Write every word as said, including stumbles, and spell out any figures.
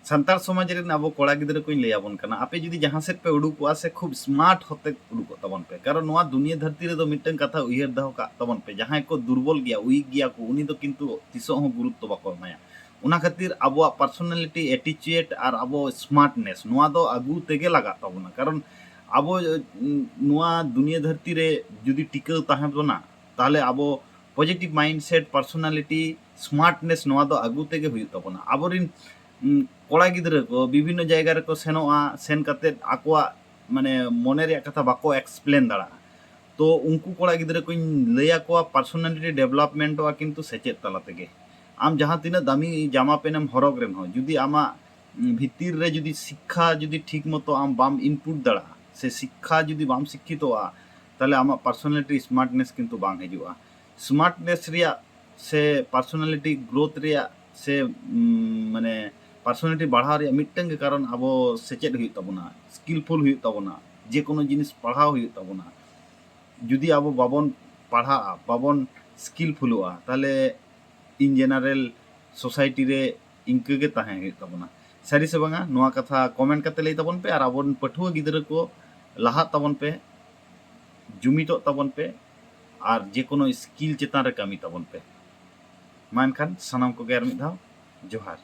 ᱥᱟᱱᱛᱟᱲ ᱥᱚᱢᱟᱡᱽ ᱨᱮᱱ ᱟᱵᱚ ᱠᱚᱲᱟ ᱜᱤᱫᱽᱨᱟᱹ ᱠᱚᱧ ᱞᱟᱹᱭ ᱟᱵᱚᱱ ᱠᱟᱱᱟ, ᱟᱯᱮ ᱡᱩᱫᱤ ᱡᱟᱦᱟᱸ ᱥᱮᱫ ᱯᱮ ᱩᱰᱩᱠᱚᱜᱼᱟ ᱥᱮ, ᱠᱷᱩᱵ ᱥᱢᱟᱨᱴ ᱦᱚᱛᱮ ᱩᱰᱩᱠᱚᱜ ᱛᱟᱵᱚᱱ ᱯᱮ᱾ ᱠᱟᱨᱚᱱ ᱱᱚᱣᱟ ᱫᱩᱱᱤᱭᱟᱹ ᱫᱷᱟᱹᱨᱛᱤ ᱨᱮᱫᱚ ᱢᱤᱫᱴᱟᱝ ᱠᱟᱛᱷᱟ ᱩᱭᱦᱟᱹᱨ ᱫᱚᱦᱚ ᱠᱟᱜ ᱛᱟᱵᱚᱱ ᱯᱮ, ᱡᱟᱦᱟᱸᱭ ᱠᱚ ᱫᱩᱨᱵᱚᱞ ᱜᱮᱭᱟ, ᱩᱭᱤᱠ ᱜᱮᱭᱟ ᱠᱚ, ᱩᱱᱤ ᱫᱚ ᱠᱤᱱᱛᱩ ᱛᱤᱥᱚᱜ ᱦᱚᱸ ᱜᱩᱨᱩᱛᱛᱚ ᱵᱟᱠᱚ ᱮᱢᱟᱭᱟ᱾ ᱚᱱᱟ ᱠᱷᱟᱹᱛᱤᱨ ᱟᱵᱚᱣᱟᱜ ᱯᱟᱨᱥᱚᱱᱟᱞᱤᱴᱤ, ᱮᱴᱤᱪᱩᱭᱮᱴ ᱟᱨ ᱟᱵᱚ ᱥᱢᱟᱨᱴᱱᱮᱥ, ᱱᱚᱣᱟ ᱫᱚ ᱟᱹᱜᱩ ᱛᱮᱜᱮ ᱞᱟᱜᱟᱜ ᱛᱟᱵᱚᱱᱟ᱾ ᱠᱟᱨᱚᱱ ᱟᱵᱚ, ᱩᱸ, ᱱᱚᱣᱟ ᱫᱩᱱᱤᱭᱟᱹ ᱫᱷᱟᱹᱨᱛᱤ ᱨᱮ ᱡᱩᱫᱤ ᱴᱤᱠᱟᱹᱣ ᱛᱟᱦᱮᱸ ᱵᱚᱱᱟ, ᱛᱟᱦᱚᱞᱮ ᱟᱵᱚ ᱯᱚᱡᱤᱴᱤᱵᱷ ᱢᱟᱭᱤᱱᱰᱥᱮᱴ, ᱯᱟᱨᱥᱚᱱᱟᱞᱤᱴᱤ, ᱥᱢᱟᱨᱴᱱᱮᱥ, ᱱᱚᱣᱟ ᱫᱚ ᱟᱹᱜᱩ ᱛᱮᱜᱮ ᱦᱩᱭᱩᱜ ᱛᱟᱵᱚᱱᱟ᱾ ᱟᱵᱚᱨᱮᱱ, ᱩᱸ, ᱠᱚᱲᱟ ᱜᱤᱫᱽᱨᱟᱹ ᱠᱚ ᱵᱤᱵᱷᱤᱱᱱᱚ ᱡᱟᱭᱜᱟ ᱨᱮᱠᱚ ᱥᱮᱱᱚᱜᱼᱟ, ᱥᱮᱱ ᱠᱟᱛᱮᱫ ᱟᱠᱚᱣᱟᱜ, ᱢᱟᱱᱮ, ᱢᱚᱱᱮ ᱨᱮᱭᱟᱜ ᱠᱟᱛᱷᱟ ᱵᱟᱠᱚ ᱮᱠᱥᱯᱞᱮᱱ ᱫᱟᱲᱮᱭᱟᱜᱼᱟ᱾ ᱛᱚ ᱩᱱᱠᱩ ᱠᱚᱲᱟ ᱜᱤᱫᱽᱨᱟᱹ ᱠᱚᱧ ᱞᱟᱹᱭ ᱟᱠᱚᱣᱟ, ᱯᱟᱨᱥᱚᱱᱟᱞᱤᱴᱤ ᱰᱮᱵᱷᱞᱚᱯᱢᱮᱱᱴᱚᱜᱼᱟ ᱠᱤᱱᱛᱩ ᱥᱮᱪᱮᱫ ᱛᱟᱞᱟ ᱛᱮᱜᱮ᱾ ᱟᱢ ᱡᱟᱦᱟᱸ ᱛᱤᱱᱟᱹᱜ ᱫᱟᱢᱤ ᱡᱟᱢᱟ ᱯᱮᱱ ᱮᱢ ᱦᱚᱨᱚᱜᱽ ᱨᱮᱦᱚᱸ, ᱡᱩᱫᱤ ᱟᱢᱟᱜ, ᱩᱸ, ᱵᱷᱤᱛᱤᱨ ᱨᱮ ᱡᱩᱫᱤ ᱥᱤᱠᱠᱷᱟ ᱡᱩᱫᱤ ᱴᱷᱤᱠ ᱢᱚᱛᱚ ᱟᱢ ᱵᱟᱢ ᱤᱱᱯᱩᱴ ᱫᱟᱲᱮᱭᱟᱜᱼᱟ, ᱥᱮ ᱥᱤᱠᱠᱷᱟ ᱡᱩᱫᱤ ᱵᱟᱢ ᱥᱤᱠᱠᱷᱤᱛᱚᱜᱼᱟ, ᱛᱟᱦᱚᱞᱮ ᱟᱢᱟᱜ ᱯᱟᱨᱥᱚᱱᱟᱞᱤᱴᱤ ᱥᱢᱟᱨᱴᱱᱮᱥ ᱠᱤᱱᱛᱩ ᱵᱟᱝ ᱦᱤᱡᱩᱜᱼᱟ᱾ ᱥᱢᱟᱨᱴᱱᱮᱥ ᱨᱮᱭᱟᱜ ᱥᱮ ᱯᱟᱨᱥᱚᱱᱟᱞᱤᱴᱤ ᱜᱨᱳᱛᱷ ᱨᱮᱭᱟᱜ ᱥᱮ, ᱩᱸ, ᱢᱟᱱᱮ, ᱯᱟᱨᱥᱚᱱᱟᱞᱤᱴᱤ ᱵᱟᱲᱦᱟᱣ ᱨᱮᱭᱟᱜ ᱢᱤᱫᱴᱟᱝ ᱜᱮ ᱠᱟᱨᱚᱱ, ᱟᱵᱚ ᱥᱮᱪᱮᱫ ᱦᱩᱭᱩᱜ ᱛᱟᱵᱚᱱᱟ, ᱥᱠᱤᱞᱯᱷᱩᱞ ᱦᱩᱭᱩᱜ ᱛᱟᱵᱚᱱᱟ, ᱡᱮ ᱠᱳᱱᱳ ᱡᱤᱱᱤᱥ ᱯᱟᱲᱦᱟᱣ ᱦᱩᱭᱩᱜ ᱛᱟᱵᱚᱱᱟ᱾ ᱡᱩᱫᱤ ᱟᱵᱚ ᱵᱟᱵᱚᱱ ᱯᱟᱲᱦᱟᱜᱼᱟ, ᱵᱟᱵᱚᱱ ᱥᱠᱤᱞᱯᱷᱩᱞᱚᱜᱼᱟ, ᱛᱟᱦᱚᱞᱮ ᱤᱱ ᱡᱮᱱᱟᱨᱮᱞ ᱥᱳᱥᱟᱭᱴᱤ ᱨᱮ ᱤᱱᱠᱟᱹ ᱜᱮ ᱛᱟᱦᱮᱸ ᱦᱩᱭᱩᱜ ᱛᱟᱵᱚᱱᱟ᱾ ᱥᱟᱹᱨᱤ ᱥᱮ ᱵᱟᱝᱟ, ᱱᱚᱣᱟ ᱠᱟᱛᱷᱟ ᱠᱚᱢᱮᱱᱴ ᱠᱟᱛᱮ ᱞᱟᱹᱭ ᱛᱟᱵᱚᱱ ᱯᱮ᱾ ᱟᱨ ᱟᱵᱚᱨᱮᱱ ᱯᱟᱹᱴᱷᱩᱣᱟᱹ ᱜᱤᱫᱽᱨᱟᱹ ᱠᱚ ᱞᱟᱦᱟᱜ ᱛᱟᱵᱚᱱ ᱯᱮ, ᱡᱩᱢᱤᱫᱚᱜ ᱛᱟᱵᱚᱱ ᱯᱮ, ᱟᱨ ᱡᱮ ᱠᱳᱱᱳ ᱥᱠᱤᱞ ᱪᱮᱛᱟᱱ ᱨᱮ ᱠᱟᱹᱢᱤ ᱛᱟᱵᱚᱱ ᱯᱮ᱾ ᱢᱟ ᱮᱱᱠᱷᱟᱱ ᱥᱟᱱᱟᱢ ᱠᱚᱜᱮ ᱟᱨ ᱢᱤᱫ ᱫᱷᱟᱣ ᱡᱚᱦᱟᱨ᱾